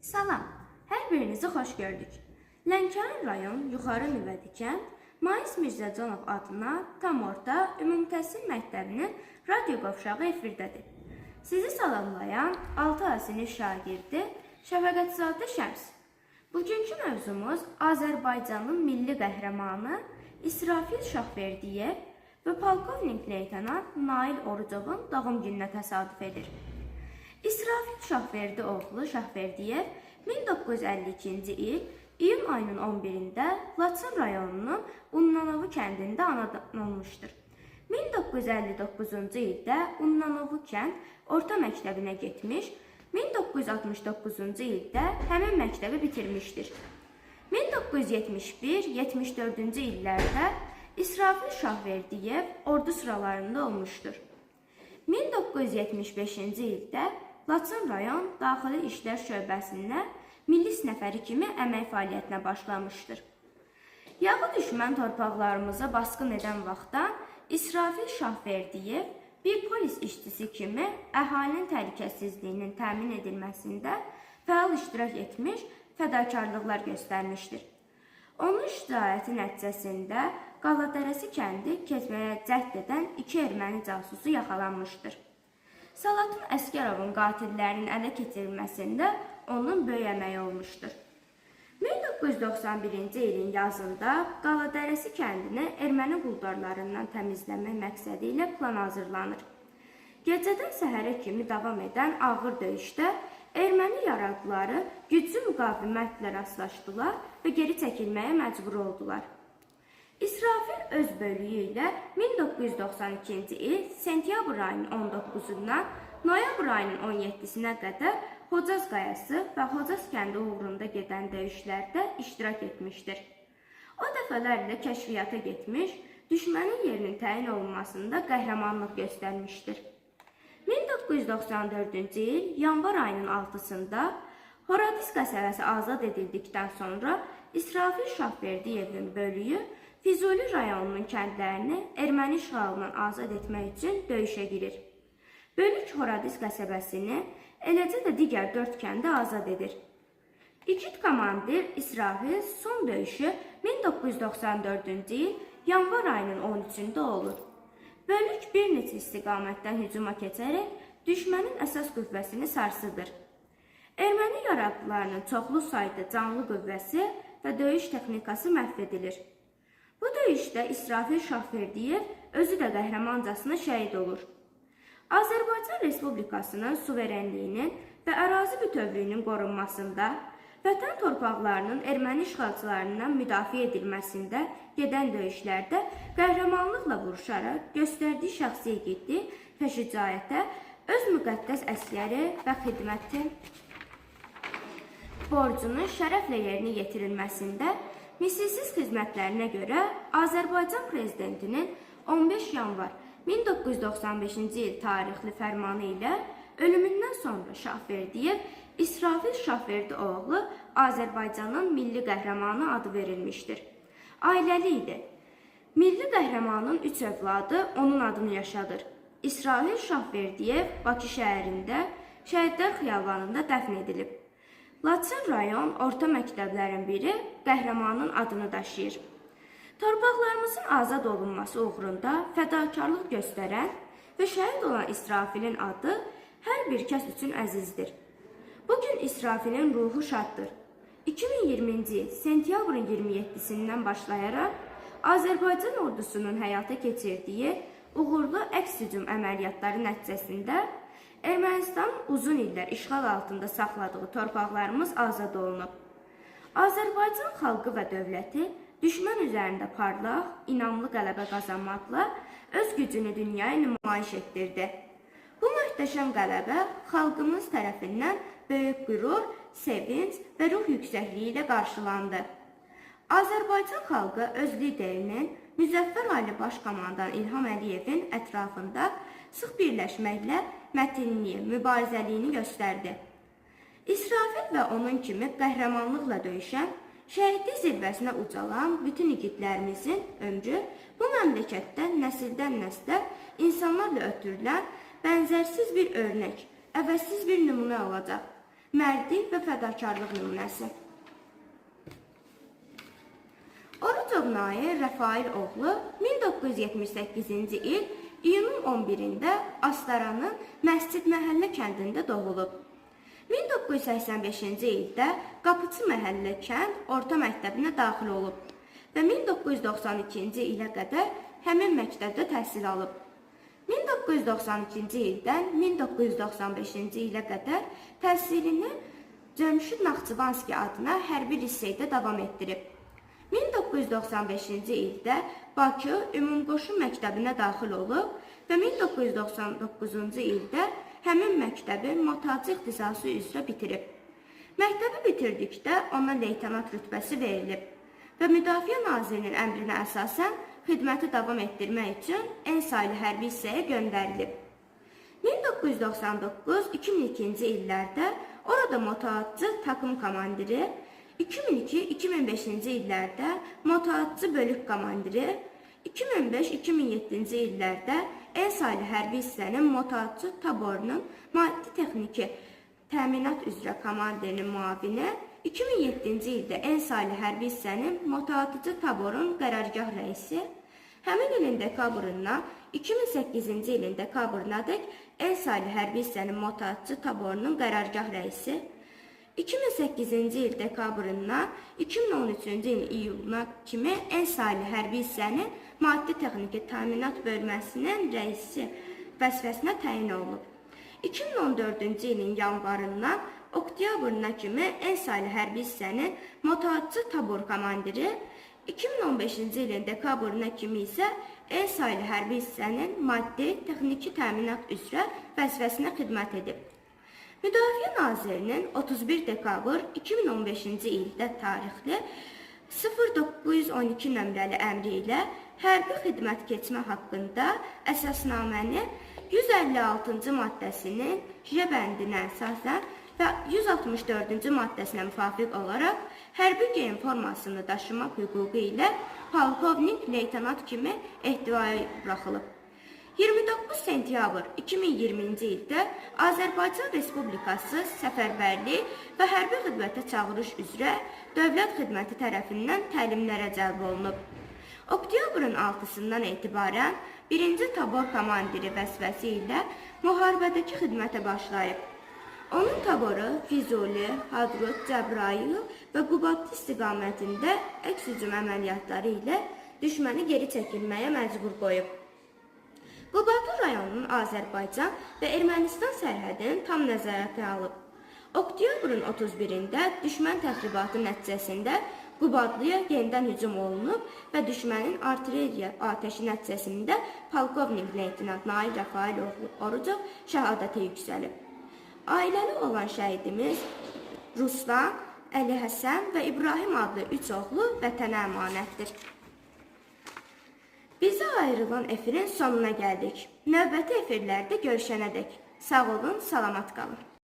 Salam, hər birinizi xoş gördük. Lənkəran rayon Yuxarı Nüvədi kənd Mais Mirzəcanov adına tam orta ümumi təhsil məktəbinin radio qovşağı efirdədir. Sizi salamlayan 6A sinif şagirdi Şəfəqətzadə Şəms. Bugünkü mövzumuz Azərbaycanın milli qəhrəmanı İsrafil Şahverdiyev və polkovnik leytenant Nail Orucovun doğum gününə təsadüf edir. İsrafil Şahverdi oğlu Şahverdiyev 1952-ci il iyun ayının 11-də Laçın rayonunun Unnanovu kəndində anadan olmuşdur. 1959-cu ildə Unnanovu kənd orta məktəbinə getmiş, 1969-cu ildə həmin məktəbi bitirmişdir. 1971-74-cü illərdə İsrafil Şahverdiyev ordu sıralarında olmuşdur. 1975-ci ildə Laçın rayon Daxili İşlər Şöbəsində milis nəfəri kimi əmək fəaliyyətinə başlamışdır. Yağı düşmən torpaqlarımıza basqın edən vaxtdan İsrafil Şahverdiyev bir polis işçisi kimi əhalinin təhlükəsizliyinin təmin edilməsində fəal iştirak etmiş, fədakarlıqlar göstərmişdir. Onun şücaəti nəticəsində Qaladərəsi kəndi keçməyə cəhd edən iki erməni casusu yaxalanmışdır. Salatun Əsgərovun qatillərinin ələ keçirilməsində onun böyük əməyi olmuşdur. 1991-ci ilin yazında Qaladərəsi kəndini erməni quldarlarından təmizləmək məqsədi ilə plan hazırlanır. Gecədən səhərə kimi davam edən ağır döyüşdə erməni yaraqlıları güclü müqavimətlə rastlaşdılar və geri çəkilməyə məcbur oldular. İsrafil öz bölüyü ilə 1992-ci il sentyabr ayının 19-undan noyabr ayının 17-sinə qədər Hocaz qayası və Hocaz kəndi uğrunda gedən döyüşlərdə iştirak etmişdir. O dəfələrlə kəşfiyyata getmiş, düşmənin yerinin təyin olunmasında qəhrəmanlıq göstərmişdir. 1994-cü il yanvar ayının 6-sında Horadiz qəsəbəsi azad edildikdən sonra İsrafil Şahverdiyevin bölüyü Füzuli rayonunun kəndlərini erməni işğalından azad etmək üçün döyüşə girir. Bölük Horadiz qəsəbəsini, eləcə də digər 4 kəndi azad edir. İgid komandir İsrafil son döyüşü 1994-cü il yanvar ayının 13-ündə olur. Bölük bir neçə istiqamətdən hücuma keçərək düşmənin əsas qüvvəsini sarsıdır. Erməni yaraqlılarının çoxlu sayda canlı qüvvəsi və döyüş texnikası məhv edilir. Bu döyüşdə İsrafil Şahverdiyev özü də qəhrəmancasına şəhid olur. Azərbaycan Respublikasının suverenliyinin və ərazi bütövlüyünün qorunmasında, vətən torpaqlarının erməni işğalçılarından müdafiə edilməsində gedən döyüşlərdə qəhrəmanlıqla vuruşaraq göstərdiyi şəxsi igidlik və şücaətə öz müqəddəs əsgəri və xidməti borcunun şərəflə yerinə yetirilməsində misilsiz xidmətlərinə görə Azərbaycan Prezidentinin 15 yanvar 1995-ci il tarixli fərmanı ilə ölümündən sonra Şahverdiyev İsrafil Şahverdioğlu Azərbaycanın milli qəhrəmanı adı verilmişdir. Ailəli idi. Milli qəhrəmanın 3 övladı onun adını yaşadır. İsrafil Şahverdiyev Bakı şəhərində Şəhidlər Xiyabanında dəfn edilib. Laçın rayon orta məktəblərin biri qəhrəmanın adını daşıyır. Torpaqlarımızın azad olunması uğrunda fədakarlıq göstərən və şəhid olan İsrafilin adı hər bir kəs üçün əzizdir. Bugün İsrafilin ruhu şaddır. 2020-ci il sentyabrın 27-sindən başlayaraq Azərbaycan ordusunun həyata keçirdiyi uğurlu əks hücum əməliyyatları nəticəsində Ermənistanın uzun illər işğal altında saxladığı torpaqlarımız azad olunub. Azərbaycan xalqı və dövləti düşmən üzərində parlaq, inamlı qələbə qazanmaqla öz gücünü dünyaya nümayiş etdirdi. Bu möhtəşəm qələbə xalqımız tərəfindən böyük qürur, sevinc və ruh yüksəkliyi ilə qarşılandı. Azərbaycan xalqı öz liderinin Müzəffər Ali Baş Komandan İlham Əliyevin ətrafında sıx birləşməklə mətinliyi, mübarizəliyini göstərdi. İsrafil və onun kimi qəhrəmanlıqla döyüşən, şəhidlik zirvəsinə ucalan bütün igidlərimizin ömrü bu məmləkətdə nəsildən nəslə insanlarla ötürülən bənzərsiz bir örnək, əvəzsiz bir nümunə olacaq. Mərdlik və fədakarlıq nümunəsi. Orucov Nail Rəfail oğlu 1978-ci il iyunun 11-də Astaranın Məscid Məhəllə kəndində doğulub. 1985-ci ildə Qapıçı Məhəllə kənd orta məktəbinə daxil olub və 1992-ci ilə qədər həmin məktəbdə təhsil alıb. 1992-ci ildən 1995-ci ilə qədər təhsilini Cəmşid Naxçıvanski adına hərbi liseydə davam etdirib. 1995-ci ildə Bakı Ümumqoşun məktəbinə daxil olub və 1999-cu ildə həmin məktəbi motaçı ixtisası üzrə bitirib. Məktəbi bitirdikdə ona leytenant rütbəsi verilib və Müdafiə Nazirinin əmrinə əsasən xidməti davam etdirmək üçün N saylı hərbi hissəyə göndərilib. 1999-2002-ci illərdə orada motoatçı takım komandiri, 2002-2005-ci illərdə motoatçı bölük komandiri, 2005-2007-ci illərdə N saylı hərbi hissənin motoatçı taborunun maddi texniki təminat üzrə komandirinin müavini, 2007-ci ildə N saylı hərbi hissənin motoatıcı taborun qərargah rəisi, həmin ilin dekabrından 2008-ci ilin dekabrınadək N saylı hərbi hissənin motoatçı taborunun qərargah rəisi, 2008-ci il dekabrından 2013-cü ilin iyuluna kimi N saylı hərbi hissənin maddi texniki təminat bölməsinin rəisi vəzifəsinə təyin olunub. 2014-cü ilin yanvarından oktyabrına kimi N saylı hərbi hissənin motoatçı tabor komandiri, 2015-ci ilin dekabrına kimi isə N saylı hərbi hissənin maddi texniki təminat üzrə vəzifəsinə xidmət edib. Müdafiə Nazirinin 31 dekabr 2015-ci ildə tarixli 0912 nömrəli əmri ilə hərbi xidmət keçmə haqqında əsasnaməni 156-cı maddəsinin J bəndinə əsasən və 164-cü maddəsinə müvafiq olaraq hərbi geyim formasını daşımaq hüququ ilə polkovnik leytenant kimi ehtivaya buraxılıb. 29 sentyabr 2020-ci ildə Azərbaycan Respublikası Səfərbərlik və Hərbi Xidmətə Çağırış üzrə Dövlət Xidməti tərəfindən təlimlərə cəlb olunub. Oktyabrın 6-sından etibarən 1-ci tabor komandiri vəzifəsi ilə müharibədəki xidmətə başlayıb. Onun taboru Füzuli, Hadrut, Cəbrayıl və Qubadlı istiqamətində əks hücum əməliyyatları ilə düşməni geri çəkilməyə məcbur qoyub. Qubadlı rayonunun Azərbaycan və Ermənistan sərhədini tam nəzarətə alıb. Oktyabrın 31-də düşmən təxribatı nəticəsində Qubadlıya yenidən hücum olunub və düşmənin artilleriya atəşi nəticəsində polkovnik leytenant Nail Rəfail oğlu Orucov şəhadətə yüksəlib. Ailəli olan şəhidimiz Ruslan, Əli Həsən və İbrahim adlı 3 oğlu vətənə əmanətdir. Bizə ayrılan efirin sonuna gəldik. Növbəti efirlərdə görüşənədək sağ olun, salamat qalın.